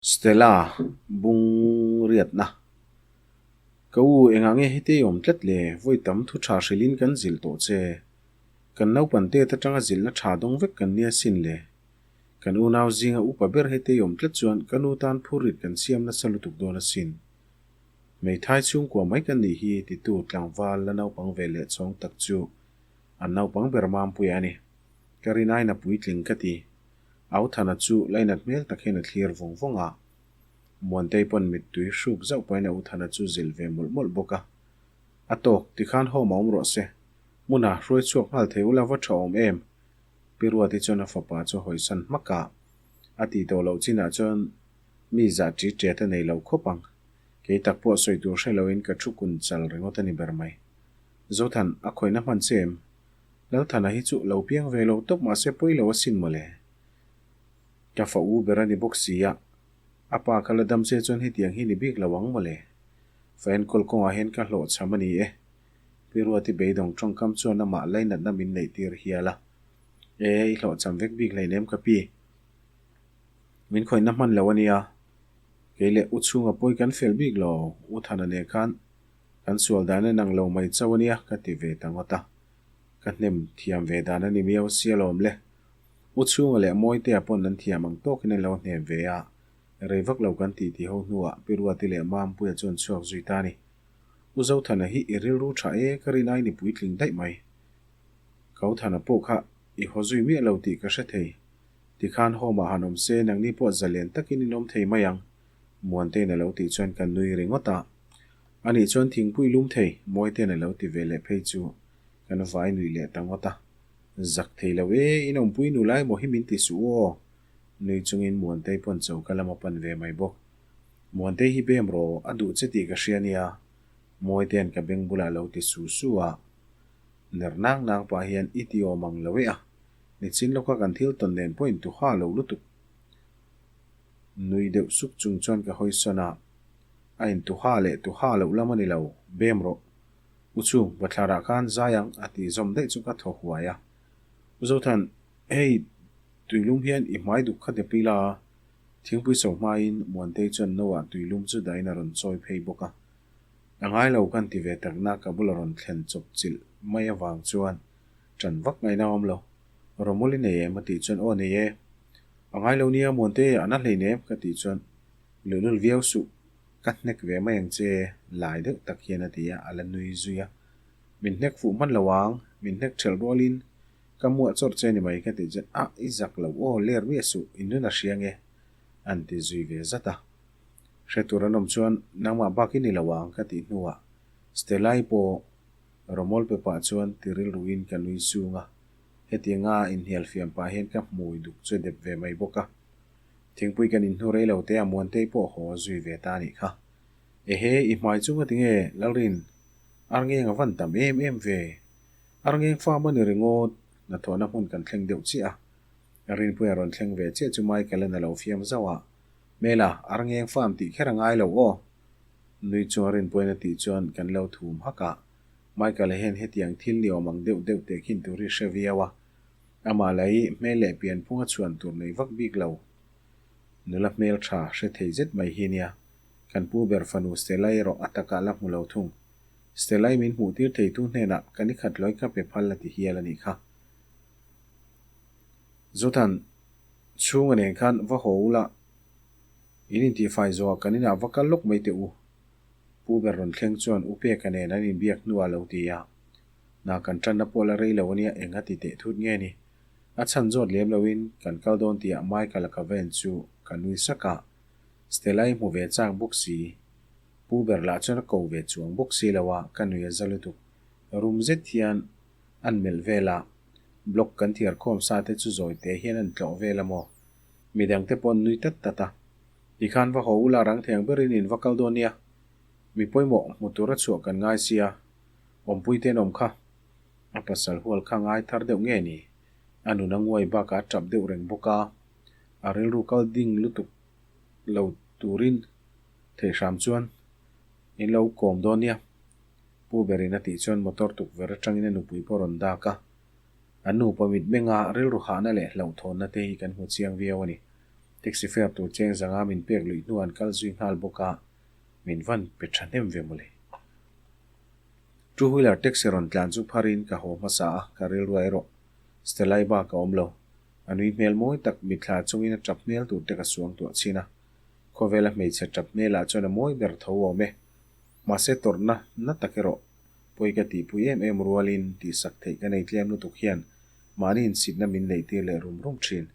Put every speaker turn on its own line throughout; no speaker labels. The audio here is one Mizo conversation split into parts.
Stella, Bung riatna. Ka u, engah nge heti i awm tlat le? Vawi tam thu tha hrilhin kan zilh tawh che. Kan naupan tet atanga zilhna tha dawng vek kan nia sin le. Kan unau zinga upa ber heti i awm tlat chuan ka nu tan phurrit kan siam nasa lutuk dawn asin. Hmeithai chhungkua mai kan nih hi titu tlangval la naupang ve leh chhawng tak chu an naupang ber Mampuia a ni. Ka rin aina puitling ka ti. Authana chu lainat hmel tak hian a thlir vawng vawng a. Muantei pawn mittui hruk zauh pahin Authana chu zilh ve mawlh mawlh bawk a. A tawk, tikhan home a awm rawh se. Hmuna hruai chhuak nghal thei ula va tha awm em? Pi Ruati chuan a fapa chu a hawisan hmak a. A tih tawh loh chinah chuan mi zah ṭi ṭiat a nei lo khawp ang. Kei tak pawh sawi tur hre loin ka thu kun chal ringawt a ni ber mai. Zothan, a khawihna hman che em? Lalthana hi chu lo piang ve lo tawp mahse pawi lo asin mawle. Ka fa u ber a ni bawk si a, a pa kha la dam che chuan hetiang hi ni bik lo ang mawle. Fa enkawl kawngah hian ka hlawhchham a ni e. Pi Ruati beidawng tawngkam chuan amah lainatna min neih tir hial a. E, i hlawhchham vek bik hleinem ka pi. Min khawihna hman lo a nia. Kei leh u chhunga pawi kan fel bik lo, U Thana nen khan kan sual dan en ang lo mai chauh a nia ka ti ve ta ngawt a. Ka hnem thiam ve dan a ni miau sia lawm le. U chhunga leh Mawitea pawn an thiam ang tawkin an lo hnem ve a, rei vak lo kan tih tih ho hnuah Pi Ruati leh Mampuia chu an chhuak zui ta a ni. U Zothana hi i rilru tha e ka rin ai ni puitling daih mai. Kauthana pawh kha i haw zui miah lo tih ka hre thei. Tikhan home ah han awm se nangni pawh zalen takin in awm thei mai ang Muantein a lo tih chuan ka nui ringawt a. Anih chuan thingpui lum thei, Mawite'n a lo ti ve leh phei chu kan vai nuih leh ta ngawt a. Zak thei lo e, in awmpui nu lai maw hi min ti suh u aw. Nui chungin Muantei pawn choka lam a pan ve mai bawk. Muantei hi bem rawh, a duh che tih ka hria nia, Mawite'n ka beng bulah a lo ti su su a. Ner nang nang pah hian i ti awm ang lo e a, nichin lawka kan thil tawn nen pawh intuha lo lutuk. Nui deuh suk chung chuan ka hawi sawn a. A in tuha leh tuha loh lam a ni lo, bem rawh. U chu, bathlarah khan zai ang a tih zawm daih chu ka thaw huai a. U Zothan, hei tuilum hian i hmai duk kha dep ila a, thingpui so hmain Muantei chuan no ah tuilum chu dahin a rawn chawi phei bawk a. A ngai lo kan ti ve takna ka bula rawn thlen chawp chilh mai avang chuan ṭan vak ngaihna a awm lo. Rawmawlh i nei em? a tih chuan aw nei e. A ngai lo nia Muante, a na hleinem ka tih chuan Luhlul viau suh, ka hnek ve mai ang che, lai deuh tak hian a ti a, a la nui zui a. Min hnek fuh hman lo ang, min hnek ṭhelh rualin ka muah chawrh che ni mai ka tih chuan, Ah, i zak lo aw, ler miah suh, i nun a hria nge? an ti zui ve zat a. Hre tur an awm chuan nangmah bak i ni lo ang ka tih hnuah Stella-i pawh rawmawl pe pah chuan ti rilruin ka nui sung a, hetianga inhnial fiam pah hian ka hmui duk chu dep ve mai bawk a. Thingpui kan inhnu rei lo te a Muantei pawh haw zui ve ta a nih kha. Ehe, i hmai chu nga tinge Lalrin? Arngeng a van tam em em ve. Arngeng farm a ni ringawt, hnathawhna hmun kan thleng deuh chiah a. Rinpuia a rawn thleng ve chiah chu Michael-a'n a lo fiam zauh a, Hmela, arngeng farm tih kher a ngai lo aw. Nui chunga Rinpuia'n a tih chuan kan lo thum hak a. Michael-a hian hetiang thil ni awm ang deuh deuh tehkhin tur hi hre viau a. Amah la hi hmel leh pian phunga chhuan tur nei vak bik lo. Nula hmel tha hre thei zet mai hi nia. Kan pu ber fanu Stella-i erawh a takah la hmu lo thung. Stella-i min hmuh tir theitu hnenah ka ni khat lawi ka pe phal a ti hial a nih kha. Zothan, chhunga nen khan va haw ula, in intihfai zawhah kan inah va kal lawk mai teh u. Pu ber rawn thleng chuan U Peka nen an inbiak hnuah a lo ti a. Hna kan tanna pawh la rei lo ania eng a ti teh thut nge ni? A chhan zawt lem loin kan kal dawn tihah Michael-a ka va en chu ka nui sak a, Stella-i hmu ve chak bawk si. Pu ber lah chuan a ko ve chuang bawk si lo a, ka nui a za lutuk. Rum zet hian an melh vel a, block kan thiar khawm sa te chu zawi te hian an tlawh vel a maw? Midang te pawh an nui tat tat a. Tikhan va haw ula rang thei ang berin in va kal dawn nia. Mi pawimawh hmu tura chhuah kan ngai sia. Awmpui te an awm kha. A pasal hual kha ngai thar deuh nge ni? A nun a nguai bakah a tap deuh reng bawk a, a rilru kal ding lutuk lo turin theih hram chuan in lo kawm dawn nia. Pu berin a tih chuan motor tukverh atangin a nupui pawh a rawn dak a. An nupa mitmenga rilru hahna leh hlauhthawnna te hi kan hmu chiang viau a ni. Taxi fare tur cheng zanga min pek luih hnuah an kal zui nghal bawk a, min van pe thahnem ve mawle. Two wheeler taxi rawn tlan chu pharin ka haw hmasa a, ka rilruai erawh Stellai bak a awm lo. A nui hmel mawi tak mitthla chungin a tap hmel tur te ka suang tuah chhin a. Khawvela hmeichhe tap hmelah chuan a mawi ber tho awm e. Mahse tawrhna na tak erawh pawi ka tihpui em em rualin tihsak theih ka nei tlem lutuk hian mahni insitna min neihtir leh rum rum thin.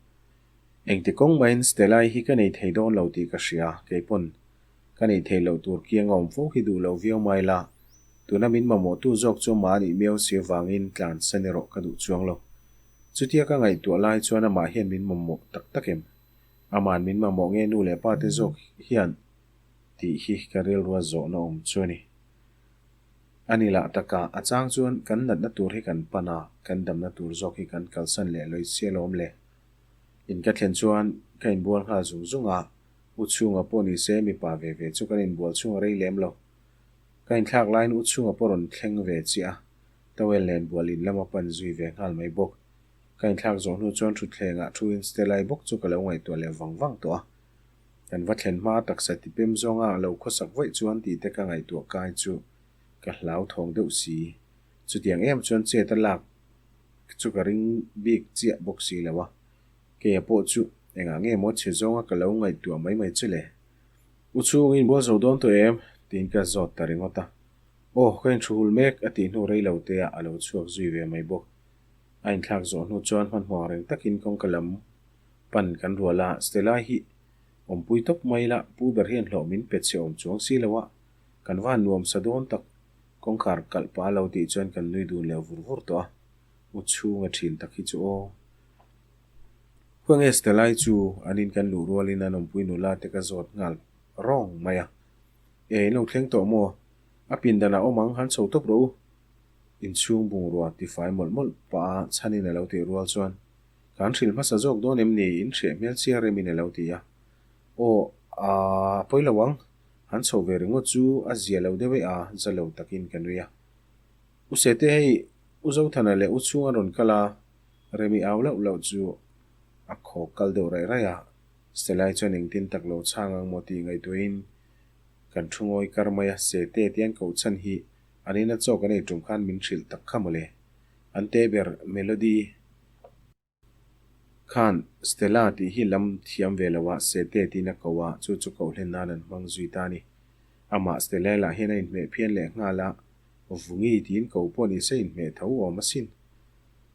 Engti kawng mahin Stellai hi ka nei thei dawn lo tih ka hria, keipawn ka neih theih loh tur kiang a awm fo hi duh lo viau mai la, tuna min mamawhtu zawk chu amah anih miau si avangin tlan san erawh ka duh chuang lo. Chutia ka ngaihtuah lai chuan amah hian min mamawh tak tak em? Ama'n min mamawh nge nu leh pa te zawk hian tih hi ka rilrua zawhna awm chu a ni. A ni lah taka, a chang chuan kan natna tur hi kan pan a, kan damna tur zawk hi kan kalsan leh lawih sia lawm le. In ka thlen chuan ka inbual nghal zung zung a, U chhunga pawh ni se mipa ve ve chu kan inbual chhung a rei lem lo. Ka inthlak laiin U chhunga pawh rawn thleng ve chiah a, towel nen bual in lama pan zui ve nghal mai bawk. Ka inthlak zawh hnu chuan thutthlengah thuin Stellai bawk chu ka lo ngaihtuah leh vang vang tawh a. Kan va thlen hma taksa tipem zawnga a lo khawsak vaih chuan tih te ka ngaihtuah kai chu ka hlauthawng deuh si. Chutiang em chuan chet a lak chu ka ring bik chiah bawk si lo a. Keia pawh chu engah nge maw chhe zawnga ka lo ngaihtuah mai mai chu le? U chhungin bual zo dawn tawh em? tiin ka zawt ta ringawt a. Aw, ka inhru hul mek a tih hnu rei lo te ah a lo chhuak zui ve mai bawk. A inthlak zawh hnu chuan hmanhmawh reng takin kawngka lam pan kan rual a, Stella hi awmpui tawp mai la, pu ber hian hlawh min pe chhe awm chuang si lo a, kan va han nuam sa dawn tak, kawngkhar kalh pah lo tih chuan kan nui dun leh vur vur tawh a, u chhunga thin tak hi chu aw. Khuange Stella hi chu an in kan luh rualin an awmpui nula te ka zawt nghal rawng mai a, E in lo thleng tawh maw? A pindanah awm ang, han chho tawp rawh u. Inchhung bungrua tifai mawlh mawlh pah a chhanin a lo tih rual chuan, Kan hrilh hmasa zawk dawn em ni? In hreh hmel chiang remin a lo ti a. Aw, a pawi lo ang. Han chho ve ringawt chu a zia lo deuh e a, za lo takin ka nui a. U Sete hei, U Zothana leh U Chhung an rawn kal a, Remi au lauh lauh chu a khaw kal deuh raih raih a. Stelai chuan engtin tak lo chhang ang maw tih ngaihtuahin kan thu ngawi kar mai a, Sete tiang koh chhan hi An ina chaw kan ei tum khan min hrilh tak kha mawle. An te ber Melody khan Stella tih hi lam thiam ve lo a, Sete tiin a ko a, chu chu koh hlen nan an hmang zui ta a ni. Amah Stella lah hian a inhmeh phian leh nghal a, Vungi tiin ko pawh ni se inhmeh tho awm asin.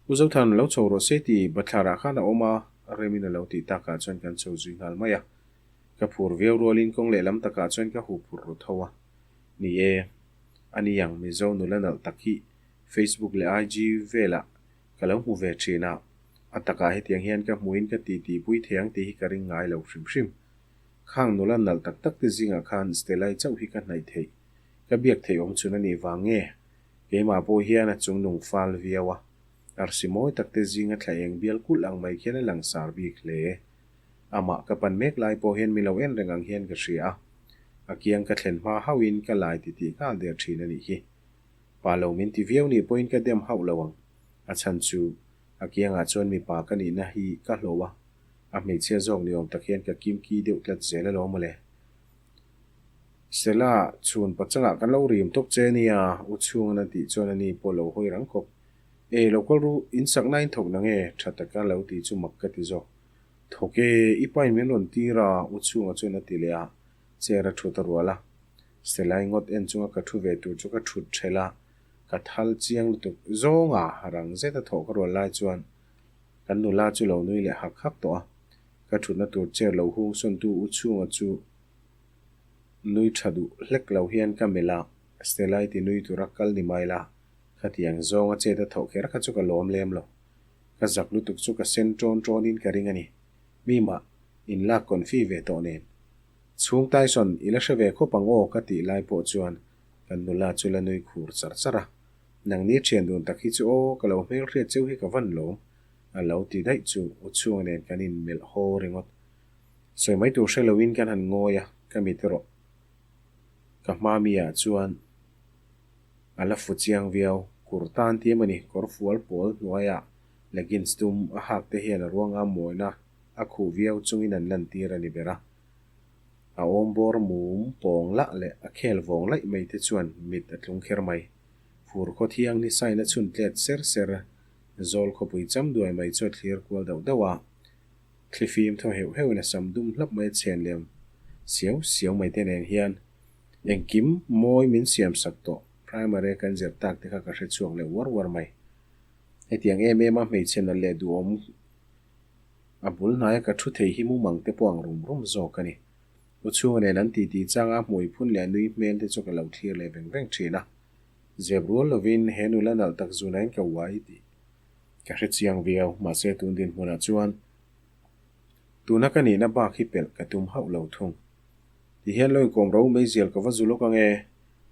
U Zothan lo chho rawh se tih bathlarah khan a awm a, Remin a lo tih takah chuan kan chho zui nghal mai a. Ka phur viau rualin kawng lehlam takah chuan ka huh phur ru tho a. Ni e. A ni ang, Mizo nula nalh tak hi Facebook leh IG velah ka lo hmu ve thin a, a takah hetiang hian ka hmuin ka titi pui thei ang tih hi ka ring ngai lo hrim hrim. Khang nula nalh tak tak te zingah khan Stellai chauh hi ka hnaih theih, ka biak theih awm chhun a nih vang nge? Keimah pawh hian a chung nung fal viau a, arsi mawi tak te zinga thla eng bial kulh ang mai khian a langsar bik hle. Amah ka pan mek lai pawh hian mi lo en reng ang hian ka hria a, a kiang ka thlen hma hauhin ka lai titih nghal der thin a nih hi. Pa lo min ti viau nih pawhin ka dem hauh lo ang. A chhan chu, a kiangah chuan mipa ka nihna hi ka hlawh a, a hmeichhia zawk ni awm tak hian ka kimki deuh tlat zel alawm mawle. Sela, chhun pachangah kan lo rim tawp che nia, u chhungan a tih chuan ani pawh lo hawi rang khawp. Ei, lo kal ru, in sakna in thawk nange, tha taka lo tih chu mak ka ti zawk. Thawk e, i pain min rawn tir a, u chhunga chuan a ti leh a, chair a thut a rual a. Selai ngawt en chunga ka thu ve tur chu ka thut thelh a, ka thal chiang lutuk zawng a, rang zet a thawh ka rual lai chuan kan nula chu lo nui leh hak hak tawh a. Ka thutna tur chair lo hung sawntu u chhunga chu nui tha duh hlek lo hian ka melh a, Selai ti nui tura kal ni mai la, khatiang zawnga chet a thawh kher kha chu ka lawm lem lo. Ka zak lutuk chu ka sen ṭawn ṭawnin ka ring a ni. Mi mah, in lak confi ve tawh nen. Chhung Tyson, i la hre ve khawp ang aw ka tih lai pawh chuan kan nula chu la nui khur char char a. Nangni ṭhian dun tak hi chu aw, ka lo hmelhriat cheu hi ka van lawm, a lo ti daih chu u chhunga nen kan in melh haw ringawt. Sawi mai tur hre loin kan han ngawi a, ka mit erawh ka hma mi ah chuan A la fu chiang viau. Kur tan ti em a ni, kawr fual pawl hnuaiah leggings dum a hak te hian a ruanga mawina. a khuh viau chungin an lantir a ni ber a. A awm bawr mum pawng lah leh a khel vawng laih mai te chuan mit a tlung kher mai. Fur khaw thiang ni sain a chhun tlet ser ser zawl khawpui cham duai mai chu a thlir kual dauh dauh a. Thlifim thaw heuh heuhin a sam dum hlap mai a chhen lem siau siau mai te nen hian engkim mawi min siam sak tawh primary a kan zir tak te kha ka hre chhuak leh uar uar mai. Hetiang em em a hmeichhe nalh leh duhawm a bul hnaia ka thu thei hi mumang te pawh ang rum rum zawk a ni. U chhunga nen an titi changa hmui phun leh nui hmel te chu ka lo thlir leh veng veng thin a. Zep rual lovin he nula nalh tak zunain ka uai tih ka hre chiang viau, mahse tun dinhmunah chuan tuna ka nihna bak hi pelh ka tum hauh lo thung. Tihian lo inkawm ro meizial ka va zu lawk ange,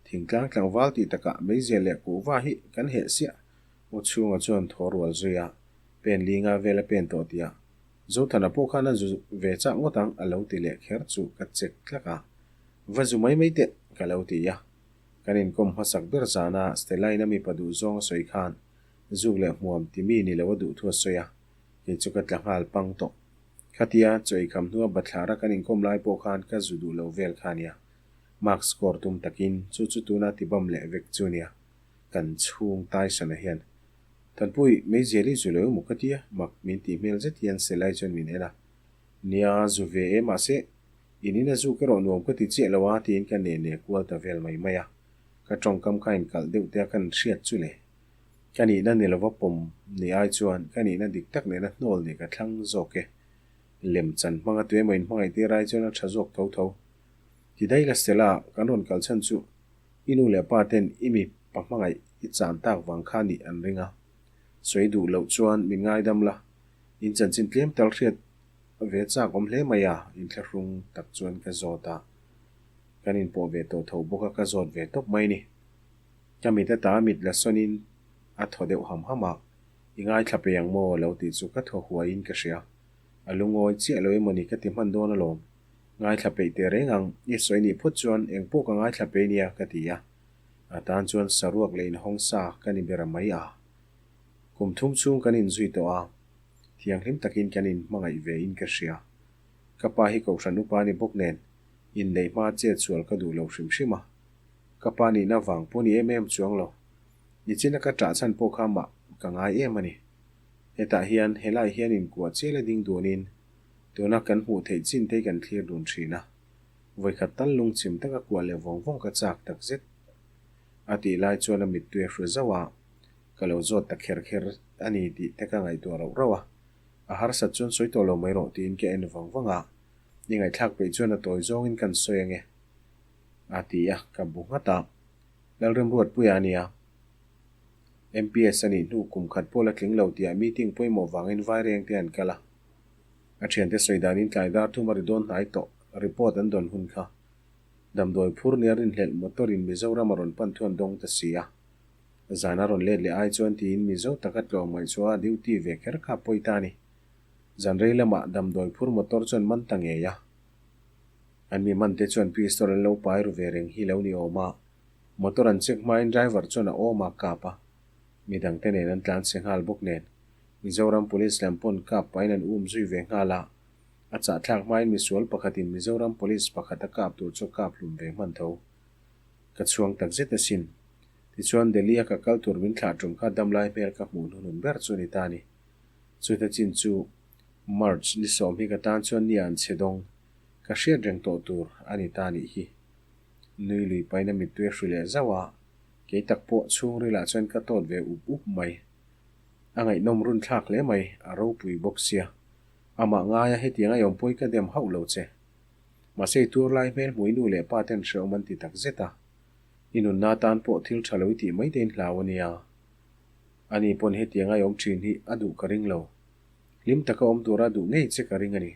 thingtlang tlangval tih takah meizial leh kuhva hi kan heh siah U chhunga chuan thaw rual zui a, pen li nga vel a pen tawh tih a, Zothana pawh khan a zu ve chak ngawt ang a lo ti leh kher chu ka check tlak a, va zu mai mai teh ka lo ti a. Kan inkawm hmasak ber zana Stella-in a mipa duh zawng a sawi khan zuk leh hmuam ti mi ni lo a duh thu a sawi a, kei chu ka tla nghal pang tawh. Khatia chaw eikham hnua bathlara kan inkawm lai pawh khan ka zu duh lo vel kha nia. Mark score tum takin chu chu tuna ti bam leh vek chu nia. Kan chhung Tyson-a hian, Thanpui, meizial i zu lo emaw ka tia, mak min tih hmel zet hian Selai chuan min en a. Nia, zu ve e, mahse, in in a zuk erawh nuam ka ti chiah lo a, tiin ka ne ne kual ta vel mai mai a. Ka tawngkam kha inkalh deuh te a kan hriat chu le. Ka nihna ni lova pawm ni ai chuan ka nihna dik tak nena hnawl nih ka thlang zawk e. Lem chan hmanga tuemaw inhmangaih tir ai chuan a tha zawk tho tho. Ti daih la Stella, kan rawn kal chhan chu I nu leh pa ten i mi pa hmangaih i chan tak vang kha nih an ring a. Sawi duh loh chuan min ngaidam la, in chanchin tlem tal hriat ve chak awm hle mai a, inthlahrung tak chuan ka zawt a. Kan inpawh ve tawh tho bawk a, ka zawt ve tawp mai ni. Ka mit ata mit la sawnin a thaw deuh ham ham a, i ngaithla pe ang maw lo tih chu ka thaw huaiin ka hria. A lungawi chiah lo emawni ka ti hman dawn alawm. Ngaithla peih teh reng ang, i sawi nih phawt chuan eng pawh ka ngaithla peih nia ka ti a. A tan chuan saruak leh inhawng sa ka ni ber mai a. Kum thum chhung kan inzui tawh a, thianghlim takin kan inhmangaih ve in ka hria. Ka pa hi kohhran upa ni bawk nen, inneih hma chet sual ka duh lo hrim hrim a. Ka pa nihna vang pawh ni em em chuang lo. Nichina ka ṭah chhan pawh kha mah ka ngai em a ni. Hetah hian helai hian inkuah chial a ding dunin Tuna kan hmuh theih chin te kan thlir dun thin a, vawikhat tal lungchim taka kuah leh vawng vawng ka chak tak zet. A tih lai chuan a mittui a hru zauh a, ka lo zawt ta kher kher a ni tih te ka ngaihtuah rauh rauh a, a harsat chuan sawi tawh lo mai rawh tiin ka en vang vang a, i ngaihthlak peih chuan a tawi zawngin kan sawi ange a ti a, ka bu nghat a, Lalremruatpuia a nia. MPS a nih hnu kum khat pawh la tling lo tihah meeting pawimawh vangin vaireng te an kal a. A thiante sawi danin tlai dar thum a ri dawn hnai tawh, report an dawn hun kha. Damdawi phur nia rinhlelh motor in Mizoram a rawn pan thu an dawng ta si a. Zan a rawn let leh ai chuan tiin Mizo taka tlawm ngaihchhuah a duty ve kher kha pawi ta a ni. Zan rei lamah damdawi phur motor chuan man ta ngei a. An mi man te chuan pistol an lo pai ru ve reng hi lo ni awm a. Motor an check hmain driver chuan a awm a kap a. Midang te nen an tlan chhe nghal bawk nen. Mizoram Police lam pawn kap pahin an um zui ve nghal a, a chahthlak hmain misual pakhatin Mizoram Police pakhat a kap tur chu a kap hlum ve hman tho. Ka chhuang tak zet asin. Tichuan Delhi a ka kal tur min thlah tum kha damlai hmel ka hmuh hnuhnun ber chu a ni ta a ni. Chuta chin chu March ni sawm hi ka tan chuan nia an chhe dawng. Ka hriat reng tawh tur a ni ta nih hi. Nui lui pahin a mittui a hru leh zauh a, kei tak pawh chhungrilah chuan ka tawt ve up up mai. A ngaihnawm run thlak hle mai, a ropui bawk sia. Amah ngaia hetiang a awmpawi ka dem hauh lo che. Mahse i tur lai hmel hmui nu leh pa ten hreawm an ti tak zet a. I nunna tan pawh thil tha lo i tih mai tein hlau a nia. Ani pawn hetiang a awm thin hi a duh ka ring lo. Hlim taka awm tura duh ngei che ka ring a ni.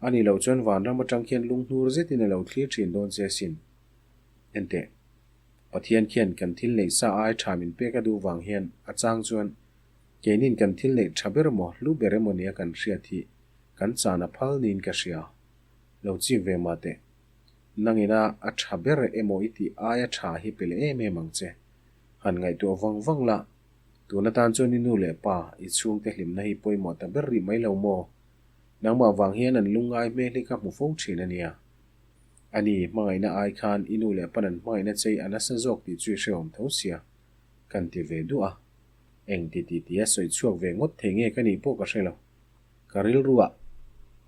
Ani loh chuan vanram atang khian lunghnur zetin a lo thlir thin dawn che asin. Enteh. Pathian khian kan thil neih sa ai tha min pek a duh vang hian a chang chuan keinin kan thil neih tha ber emaw hlu ber emaw nia kan hriat hi kan chan a phal niin ka hria. Lo chik ve mah teh. Nangina a tha ber emaw i tih aia tha hi pe leh em em ang che. Han ngaihtuah vang vang la, tun atan chuan i nu leh pa, i chhungte hlimna hi pawimawh ta ber rih mai lo maw? Nangmah vang hian an lungngai hmel hi ka hmu fo thin a nia. Ani, hmangaihna ai khan i nu leh pan an hmangaihna chei a nasa zawk tih chu i hrehawm tho sia, kan ti ve duah a. Eng ti ti tia sawi chhuak ve ngawt thei nge ka nih pawh ka hre lo. Ka rilruah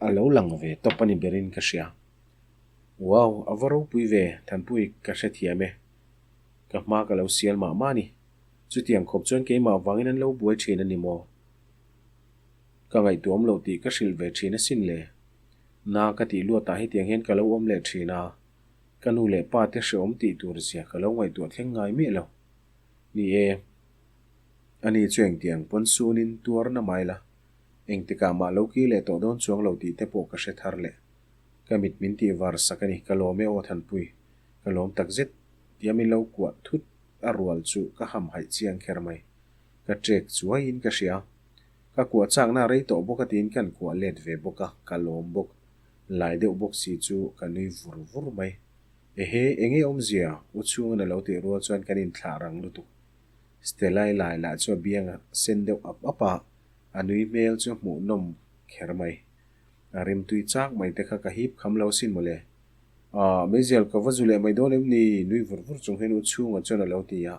a lo lang ve tawp a ni berin ka hria. Wow, a va ropui ve, Thanpui ka hrethiam e. Ka hma ka lo sial mah mah a ni. Chutiang khawp chuan keimah vangin an lo buai thin a ni maw? Ka ngaihtuahawm loh tih ka hrilh ve thin asin le. Na ka tih luatah hetiang hian ka lo awm leh thin a, ka nu leh pa te hreawm tih tur zia ka lo ngaihtuah thleng ngai miah lo. Ni e, ani chu engtiang pawn sunin tuar na mai la, engtikah mah lo kir leh tawh dawn chuang lo tih te pawh ka hre thar leh. Ka mit min tih var sak a ni, ka lawm e aw Thanpui, ka lawm tak zet tia min lo kuah thut a rual chu ka hamhaih chiang kher mai. Ka trek chuaiin ka hria. Ka kuah chakna a rei tawh bawk a tiin kan kuah let ve bawk a, ka lawm bawk. Lai deuh bawk si chu ka nui vur vur mai. Ehe, enge awmzia? U chhungan a lo tih rual chuan kan inthlah rang lutuk. Stelai lai lah chu a biang a sen deuh ap ap a, a nui hmel chu hmuh nawm kher mai. A rimtui chak mai te kha ka hip kham lo sin mawle. Aah, meizial ka va zu leh mai dawn em ni? Nui vur vur chung hian u chhunga chuan a lo ti a.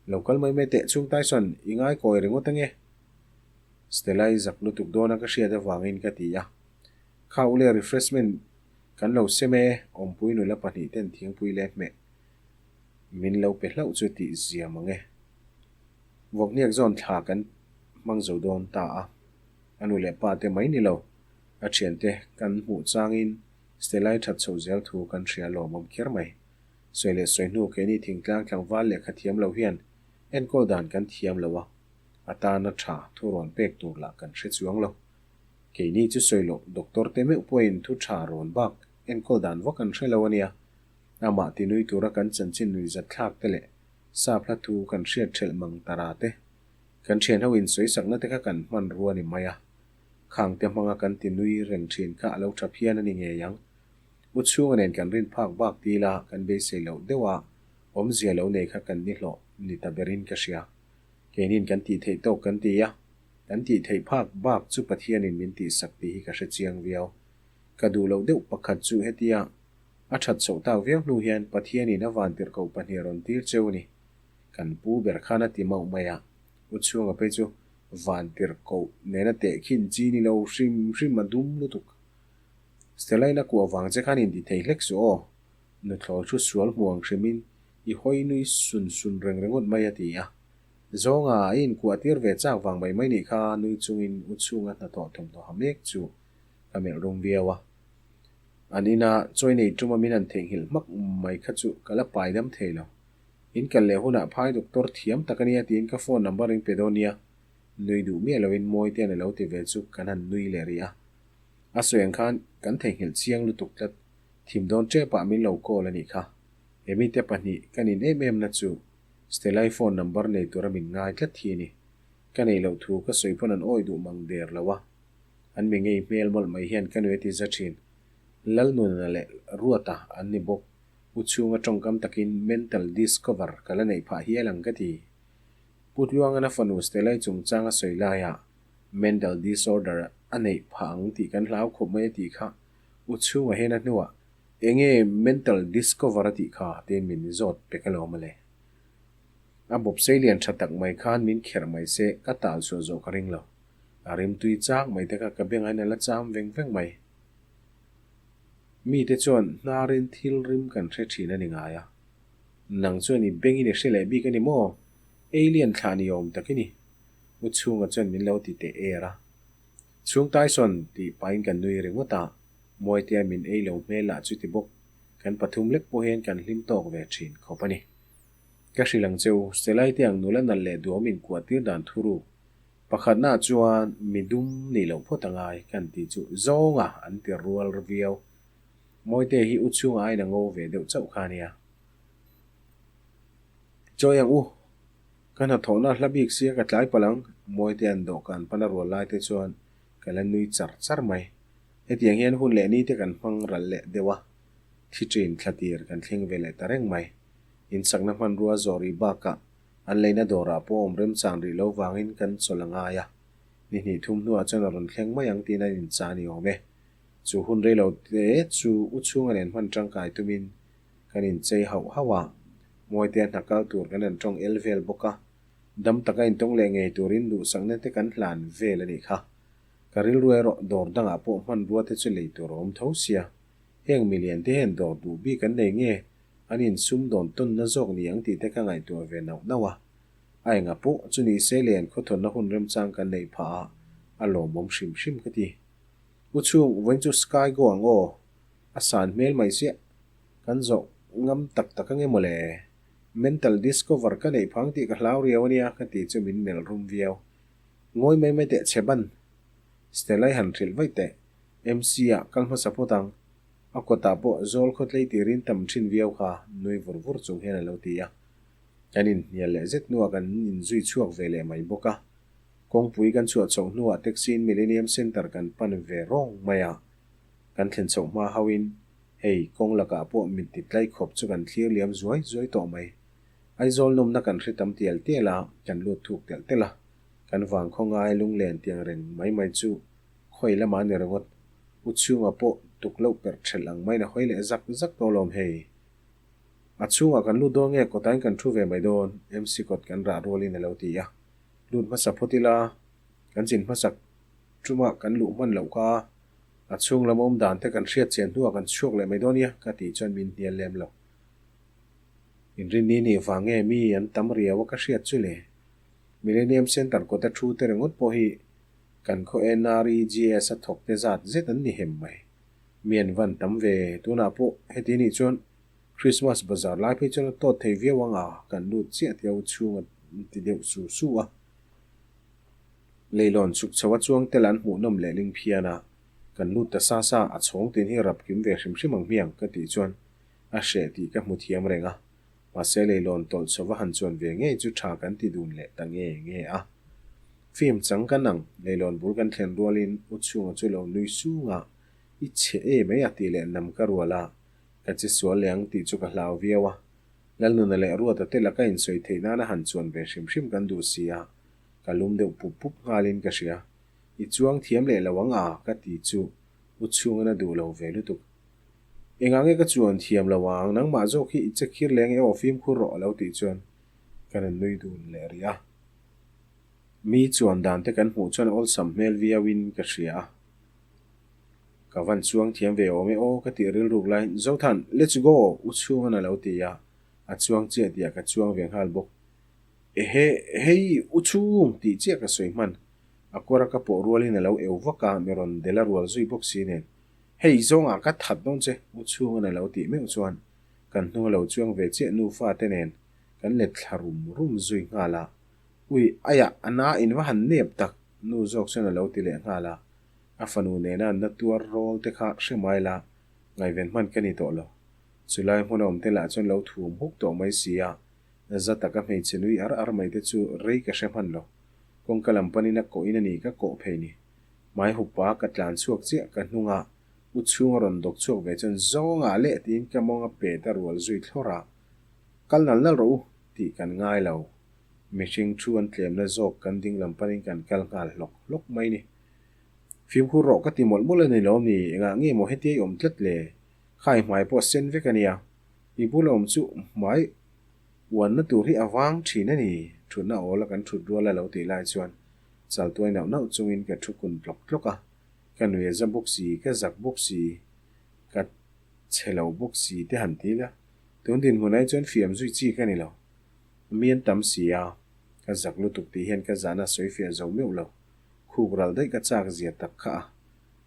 Lo kal mai mai teh chhung Tyson, i ngaikawi ringawt ange. Stella i zak lutuk dawn a ka hriat avangin ka ti a. Kha ule refreshment kan lo sem e, awmpui nula pahnih ten thingpui leh hmeh min lo pe hlauh chu tih ziam ang e. Vawkhniak zawn thla kan hmang zo dawn ta a. A nu leh pa te mai ni lo, a thiante kan hmuh changin Stella i that chhoh zel thu kan hria lawmawm kher mai. Sawi leh sawi hnu keini thingtlang tlangval lehkha thiam lo hian enkawl dan kan thiam lo a, a tana tha thu rawn pek tur lah kan hre chuang lo. Keini chu sawi loh doctor te meuh pawhin thu tha rawn bak enkawl dan vak an hre lo a nia. Amah tinui tura kan chanchin nuihzat thlak te leh sap hla thu kan hriat thelh mang tara te, kan thian ho insawisakna te kha kan hman rua ni mai a. Khang te hmanga kan tinui reng thin kha a lo tha phian a ni ngei ang. U chhunga nen kan rin phak bak ti ila kan beisei loh deuh a, awmzia lo nei kha kan ni hlawh ni ta berin ka hria. Keinin kan tih theih tawk kan ti a, kan tih theih phak bak chu Pathianin min tihsak tih hi ka hre chiang viau. Ka duh loh deuh pakhat chu hetia a that chhoh tak viau hnu hian Pathianin a vantirhkoh pahnih a rawn tir cheu a ni. Kan pu ber khan a ti mauh mai a, U chhunga phei chu vantirhkoh nena tehkhin chi ni lo hrim hrim a dum lutuk. Stella-in a kuah vang che khan inti thei hlek suh aw. Nuthlawl thu sual hmu ang hrimin i hawi nui sun sun reng ringawt mai a ti a. Zawnga i inkuah tir ve chak vang mai mai nih kha nui chungin u chhunga hnathawh thawmhnaw ha mek chu ka melh rum viau a. An ina chawi nei tuma min han theihnghilh hmak mai kha chu ka la pai dam thei lo. In kal leh hunah phai doctor thiam tak a nia tiin ka phone number in pe dawn nia. Nui duh miah loin Mawitean a lo ti ve chu kan han nui leh rih a. A sawi ang khan kan theihnghilh chiang lutuk tlat. Thim dawn tepah min lo call a nih kha. He mite pahnih ka nin em em na chu Stella-i phone number nei tura min ngai tlat hi a ni. Ka neih loh thu ka sawi pawn an awi duh mang der lo a. An mi ngei hmel mawlh mai hian ka nui a ti za thin. Lalnuna leh Ruata an ni bawk. U chhunga tawngkam takin mental discover ka la neih phah hial ang ka ti. Pu Tluangan a fanu Stella-i chungchang a sawi laiah Mental disorder a neih phah ang tih kan hlau khawp mai a tih kha u chhungah hian a hnuah enge mental discover a tih kha tiin min zawt pek alawm a le. A bawp sei lian tha tak mai khan min kherh mai se ka tal chhuah zawh ka ring lo. A rimtui chak mai te kha ka bengah hian a la cham veng veng mai. Mite chuan hnarin thil rim kan hre thin a ni ngai a. Nang chuan i bengin i hre leh bik a ni maw? Alien thlah ni awm tak i ni. U chhunga chuan min lo ti teh er a. Chhung Tyson tih pahin kan nui ringawt a, Mawitea min ei lo hmel lah chu ti bawk, kan pathum lek pawh hian kan hlim tawk ve thin khawp a ni. Ka hrilh ang che u, Selai te ang nula nalh leh duhawm inkuah tir dan thuruk pakhatnaah chuan mi dum nih loh phawt a ngai kan tih chu zawnga an ti rual viau. Mawitea hi u chhunga aiin a ngo ve deuh chauh kha a nia. Chawi ang u, Ka hnathawhna hla bik sia ka tlai palh ang, Mawite an dawhkan pana rual lai te chuan ka la nui char char mai. Hetiang hian hun leh ni te kan hmang ral leh deuh a, thi ṭin thla tir kan thleng ve leh ta reng mai. Insakna hmanrua zawh rih bakah an leina dawrah pawh awm remchang rih lo vangin kan chawlh a ngai a. Ni hnih thum hnuah chuan a rawn thleng mai ang tiin an inchah a ni awm e. Chu hun rei lo te chu u chhunga nen hman tangkai tumin kan inchei hauh hauh a, Mawitea hna kal tur kan han tawng el vel bawk a, dam taka intawng leh ngei turin duhsakna te kan hlan vel a nih kha. Ka rilru erawh dawr dangah pawh hmanrua te chu lei tur a awm tho sia. Heng milian te hian dawr duh bik an nei nge an insum dawn tawnna zawk ni ang tih te ka ngaihtuah ve nauh nauh a. A enga pawh chu ni se len khawthawnna hun remchang kan neih phah a, a lawmawm hrim hrim ka ti. U chhung, vawiin chu Sky go ang aw. A san hmel mai chiah. Kan zawh ngam tak tak ange mawle. Mental discover ka neih phang tih ka hlau riau ania ka ti chu min melh rum viau. Ngawi mai mai teh che ban. Stella i han hrilh vaih teh. MC ah kal hmasa phawt ang. A kawtah pawh zawl khawtlei tirin tam thin viau kha nui vur vur chung hian a lo ti a. Kan inhnial leh zet hnuah kan inzui chhuak ve leh mai bawk a. Kawngpui kan chhuah chhoh hnuah taxi in Millennium Centre kan pan ve rawng mai a. Kan thlen chhoh hma hauhin hei kawng lakah pawh mit ti tlai khawp chu kan thlir liam zuai zuai tawh mai. Aizawl nawmna kan hre tam tial tial a, kan lut thuk telh telh a. Kan vang khaw ngai lunglen tiang reng mai mai chu khawi lamah a ni ringawt. U chhunga pawh tuk loh perh thelh ang maiin a hawi leh zak zak tawh alawm hei. A chhungah kan lut dawn nge kawtain kan thu ve mai dawn, MC kawt kan rah rualin a lo ti a. Lut hmasa phawt ila, kan chin hmasak tumah kan luh hman loh kha a chhung lam awm dan te kan hriat chian hnuah kan chhuak leh mai dawn nia ka tih chuan min hnial lem lo. Inrinni nih vang nge mi an tam riau a ka hriat chu le. Millennium Centre kawta thu te ringawt pawh hi kan khaw NREGS a thawk te zat zet an ni hem mai. Mi an van tam ve tunah pawh heti nih chuan Christmas bazar lai phei chuan a tawt thei viau ang a, kan lut chiah tia u chhung a ti deuh su su a. Leilawn chhuk chho a chuang tel an hmuhnawm leh ling phian a, kan lut ta sa sa a chhawng tin hi rap kim ve hrim hrim ang hmiang ka tih chuan a hreh tih ka hmu thiam reng a, mahse leilawn tawlh chho va han chuan ve ngei chu tha kan ti dun leh ta nge nge a. Film chang kan ang, leilawn bul kan thlen rualin u chhunga chu lo nui sung a, i chhe em mai a tih leh nam ka rual a, Ka che sual leh ang tih chu ka hlau viau a, Lalnuna leh Ruata te laka insawi theih nana han chuan ve hrim hrim kan duh si a, ka lum deuh pup pup nghalin ka hria. I chuang thiam leh lo ang a ka ti chu u chhunga na duh lo ve lutuk. Engah nge ka chuan thiam lo ang, nangmah zawk hi i che khir leng e aw fimkhur rawh a lo tih chuan ka rawn nui dun leh rih a. Mi chuan dan te kan hmuh chuan awlsam hmel viauin ka hria a. Ka van chuang thiam ve awm e aw ka tih rilruk laiin Zothan, let's go! U chhungan a lo ti a, a chuang chiah tihah ka chuang ve nghal bawk. Ehe, hei u chhung tih chiah ka sawi hman. A kawra ka pawh rualin a lo eu vak a, mi rawn del a rual zui bawk si nen. Hei zawngah ka that dawn che u chhungan a lo tih meuh chuan kan hnung a lo chuang ve chiah nufa te nen kan let thla rum rum zui nghal a. Ui, aiah a na in va han nep tak nu zawk chuan a lo ti leh nghal a. A fanu nena an na tuar rawl te kha hre mai la, ngaihven hman ka ni tawh lo. Chulai hmuna awm te lah chuan lo thum huk tawh mai si a, za taka hmeichhe nui ar ar mai te chu rei ka hre hman lo. Kawngka lam panin a kawhin a ni ka kawh phei ni. Hmai hup a ka tlan chhuak chiah ka hnungah u chhung a rawn dawk chhuak ve chuan zawngah leh tiin ka mawng a pet a rual zui thlawr a, Kal nal nal rawh u tih kan ngai lo. Mihring thu an tlemna zawk kan ding lam panin kan kal nghal hlawk hlawk mai ni. Fimkhur rawh ka ti mawlh mawlh a ni lo mi, engah nge maw hetia i awm tlat le? Khai hmai pawh a sen vek a nia. I bula awm chu hmai uanna tur hi a vang thin a ni, thutna awl a kan thut rual a lo tih lai chuan chal tuai nauh nauh chungin ka thu kun tlawk tlawk a, ka nui a za bawk si, ka zak bawk si, ka chhe lo bawk si te han ti ila, tun dinhmun ai chuan fiam zui chi ka ni lo. Mi an tam si a, ka zak lutuk tih hian ka zahna sawi fiah zo meuh lo. Khuk ral daih ka chak zia tak kha a.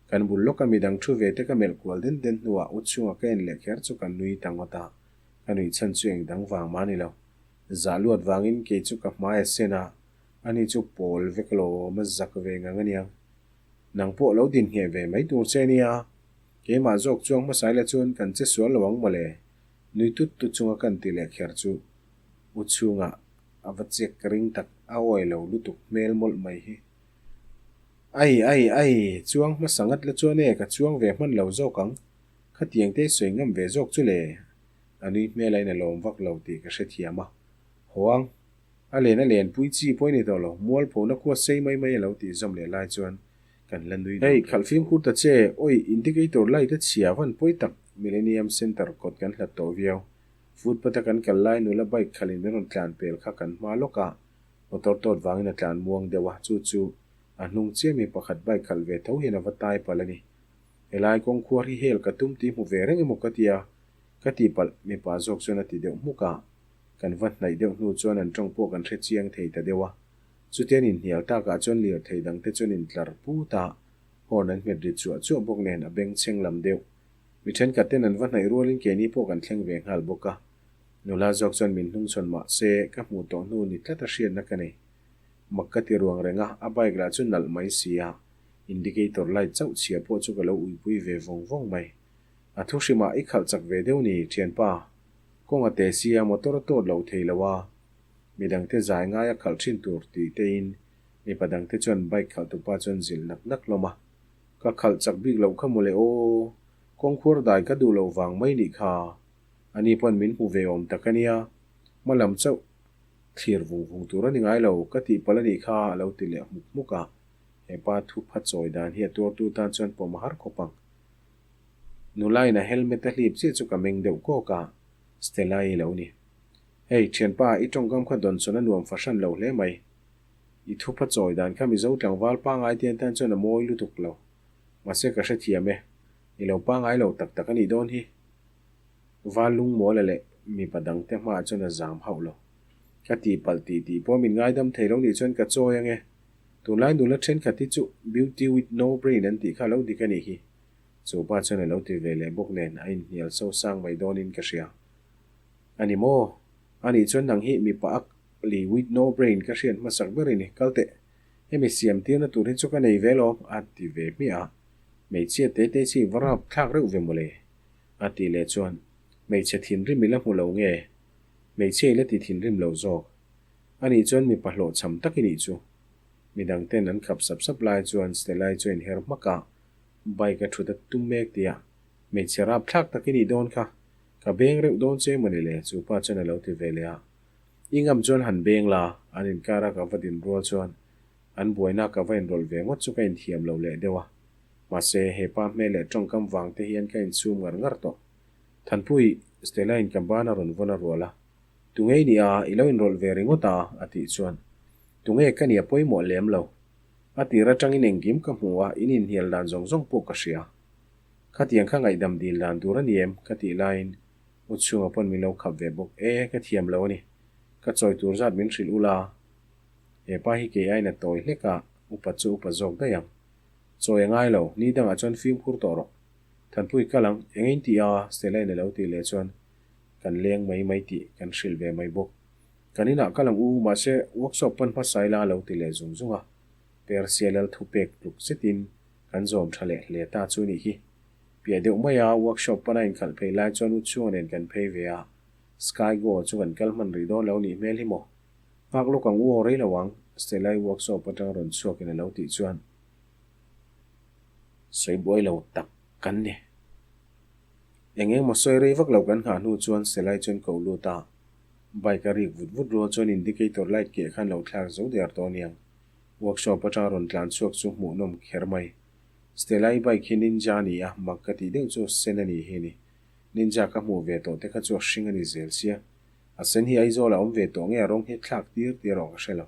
Kan bul lawka midang thu ve te ka melh kual den den hnuah u chhunga ka en leh kher chu ka nui ta ngawt a, ka nuih chhan chu eng dang vang mah ni lo. Zah luat vangin kei chu ka hmai a sen a, ani chu pawl vek lawm a zak ve ngang aniang. Nang pawh lo din ngheh ve mai tur che ania, keimah zawk chuang hmasa ila chuan kan che sual lo ang mawle, nui tut tut chunga kan ti leh kher chu u chhungah A va chek ka ring tak, a awi lo lutuk hmel mawlh mai hi. Ai, ai, ai, chuang hmasa ngat la chuan e, ka chuang ve hman lo zawk ang. Khatiang te sawi ngam ve zawk chu le. A nui hmel a in a lawm vak lo tih ka hrethiam a. Haw ang. A len a len pui chi pawh i ni tawh lo, mualphona khua sei mai mai a lo tih zawm leh lai chuan kan la nui Hey, khalh fimkhur ta che, awi indicator light a chhia van pawi tak, Millennium Centre kawt kan hlat tawh viau. Footpath a kan kal lai nula bike khalh in min rawn tlan pel kha kan hma lawk a, motor tawt vangin a tlan muang deuh a, chu chu a hnung chiah mi pakhat bike khalh ve tho hian a va tai palh a ni. Helai kawngkhuar hi hel ka tum tih hmu ve reng emaw ka tia, ka tihpalh mipa zawk chuan a ti deuh hmuk a. Kan va hnaih deuh hnu chuan an tawng pawh kan hre chiang thei ta deuh a. Chutian inhnial takah chuan lirthei dangte chuan intlar put a, horn an hmet ri chuah chuah bawk nen a bengchheng lam deuh. Mi thenkhat ten an va hnaih rualin keini pawh kan thleng ve nghal bawk a. Nula zawk chuan min hnungchhawn mah se ka hmuh tawh hnu ni tlat a hriatna ka nei. Mak ka ti ruang reng a, a bike lah chu nalh mai si a, indicator light chauh chhia pawh chu ka lo uipui ve vawng vawng mai. A thu hrimah i khalh chak ve deuh ni, thianpa. Kawng a te sia motor a tawt lo thei lo a, midangte zai ngai a khalh thin tur tih tein mipa dangte chuan bike khalh tupa chuan zilh nak nak hlawm a. Ka khalh chak bik loh kha mawle aw, kawngkhuar dai ka duh loh vang mai nih kha. Ani pawn min hmu ve awm tak a nia, hma lam chauh thlir vung vung tur a ni ngai lo, ka tih palh a nih kha a lo ti leh hmuk hmuk a. Hepa thu pha chawi dan hi a tuartu tan chuan pawm a har khawp ang. Nula in a helmet a hlip chiah chu ka meng deuh kawk a, Stella i lo ni. Hei, thianpa, i tawngkam kha dawn sawn a nuam fahran lo hle mai. I thupa chawi dan kha Mizo tlangval pangai te tan chuan a mawi lutuk lo. Mahse ka hrethiam e, i lo pangai lo tak tak a nih dawn hi. Val lungmawla leh mipa dangte hmaah chuan a zam hauh lo. Ka tihpalh tih tih pawh min ngaidam thei lo nih chuan ka chawi ange. Tunlai nula thenkhat hi chu beauty with no brain an tih kha lo dik a nih hi. Chu pa chuan a lo ti ve leh bawk nen a inhnial so sang mai dawnin ka hria. A ni maw? A nih chuan nang hi mipa ak li with no brain ka hriat hmasak ber i ni, kal teh. Hemi siam tirna tur hi chu ka nei ve lawm, a ti ve hmiah a. Hmeichhia te te chi va rap thlak reuh ve mawle, a tih leh chuan hmeichhe thinrim i la hmu lo nge? Hmeichhia i la ti thinrim lo zawk. A nih chuan mipa hlawhchham tak i nih chu. Midang ten an khap sap sap lai chuan Stella-i chu a inher hmak a. Bike a thut a tum mek tih a, hmeichhe rap thlak tak i nih dawn kha, ka beng reuh dawn che mawni le, chu pa chuan a lo ti ve leh a. I ngam chuan han beng la, an inkar a ka va din rual chuan an buaina ka va inrawlh ve ngawt chu ka inthiam lo leh deuh a. Mahse, he pa hmel leh tawngkam vang te hian ka insum ngar ngar tawh. Thanpui, Stella in ka ban a rawn vawn a rual a, Tunge i nih a, i lo inrawlh ve ringawt a, a tih chuan, Tunge ka nia pawimawh lem lo. A tir atangin engkim ka hmu a, in inhnial dan zawng zawng pawh ka hria. Khatiang kha ngaihdam dil dan tur a ni em? ka tih laiin U chhunga pawn min lo khap ve bawk. E, ka thiam lo a ni. Ka chawi tur zat min hrilh ula. He pa hi kei aiin a tawi hlek a, upa chu upa zawk daih ang. Chawi a ngai lo, ni dangah chuan fimkhur tawh rawh. Thanpui kal ang, eng in tih a? Stella in a lo tih leh chuan kan leng mai mai tih kan hrilh ve mai bawk. Kan inah kal ang u, mahse workshop pan hmasa ila a lo ti leh zung zung a. Persia lal thu pek tluk zetin kan zawm tha leh hle ta chu nih hi. Piah deuh maia workshop pana inkhalh phei lai chuan u chhunga nen kan phei ve a, Sky Go chu kan kal hman rih dawn lo nih hmel hi maw? Nghak lawk ang u aw rei lo ang, Stella-i workshop atanga rawn chhuakin a lo tih chuan sawi buai lo tak kan ni. Eng eng maw sawi rei vak lo kan nghah hnu chuan Stella-i chuan ko lut a. Bike a rik vut vut rual chuan indicator light keh khan lo thlak zo der tawh aniang. Workshop atanga rawn tlan chhuak chu hmuhnawm kher mai. Stella-i bike hi Ninja a ni a, mak ka tih deuh chu sen a ni hi a ni. Ninja ka hmuh ve tawh te kha chu a hring a ni zel sia. A sen hi Aizawl a awm ve tawh nge a rawng hi thlak tir tir erawh ka hre lo.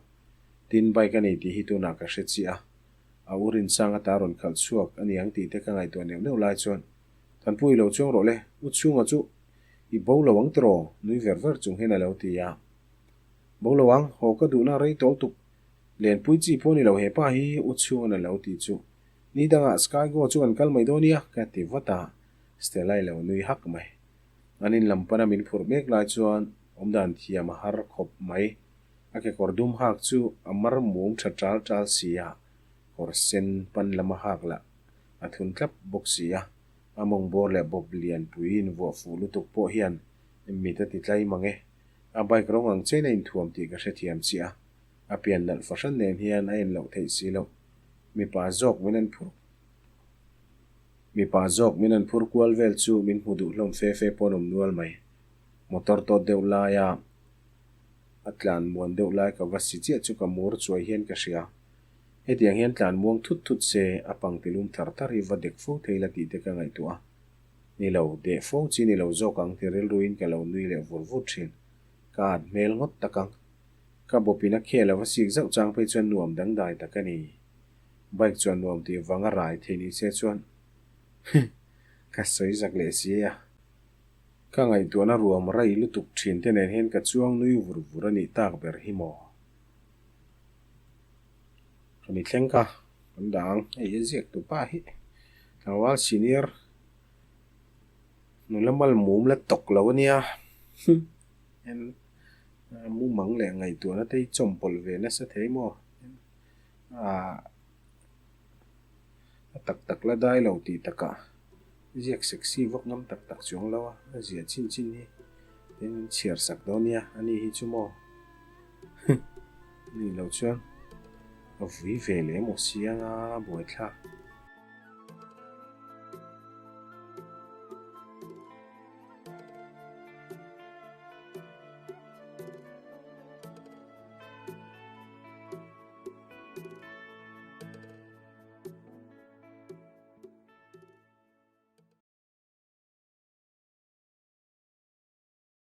Tin, bike a nei tih hi tunah ka hre chiah a. A u Rinsanga ta rawn khalh chhuak a ni ang tih te ka ngaihtuah neuh neuh lai chuan Thanpui lo chuang rawh le, u chhunga chu I bo lo ang tiraw? Nui ver ver chung hian a lo ti a. Bo lo ang, haw ka duhna rei tawl tuk. Lenpui chi pawh ni lo he pa hi u chhunga'n a lo ti chu. Ni dangah Sky Go chu kan kal mai dawn nia, ka ti vat a. Stella i lo nui hak mai. An in lam pana min phurh mek lai chuan awmdan thiam a har khawp mai. A kekawr dum hak chu a mar mum tha tal tal si a, kawr sen pan lam a hak lah a thun tlap bawk si a. A mawng bawr leh bawp lianpui invuah fuh lutuk pawh hian mit a ti tlai mang e. A bike rawng ang chein a inthuam tih ka hrethiam chiah a, a pian nalh fahran nen hian a en loh theih si loh. Mipa zawk min an phur Mipa zawk min an phur kual vel chu min hmu duh hlawm fe fe pawn awm nual mai. Motor tawt deuh laia. A tlan muan deuh lai ka va si chiah chu ka mur chuai hian ka hria. Hetiang hian tlan muang thut thut se, a pangtilum thar thar hi va dek fo thei la tih te ka ngaihtuah a. Ni lo, deh fo chi ni lo zawk ang ti rilruin ka lo nui leh vur vur thin. Ka at hmel ngawt tak ang. Ka bawpin a khel a va sik zauh chang phei chuan nuam dangdai tak a ni. Bike chuan nuam tih vang a rai thei ni se chuan ka sawi zak leh si a. Ka ngaihtuahna ruam rai lutuk thin te nen hian ka chuang nui vur vur a nih tak ber hi maw? Ka mi thleng ka kan dah ang, hei a ziak tu pa hi tlangval senior nula mal mum la tawk lo a nia en mumang leh ngaihtuahna te hi chawmpawlh ve nasa thei maw ah a tak tak la dai lo tih takah ziak sexy vak ngam tak tak chuang lo a, a ziah chin chin hi tin min chhiar sak dawn nia a ni hi chu maw ni lo chuan a vui ve leh emaw siang a buaithlak.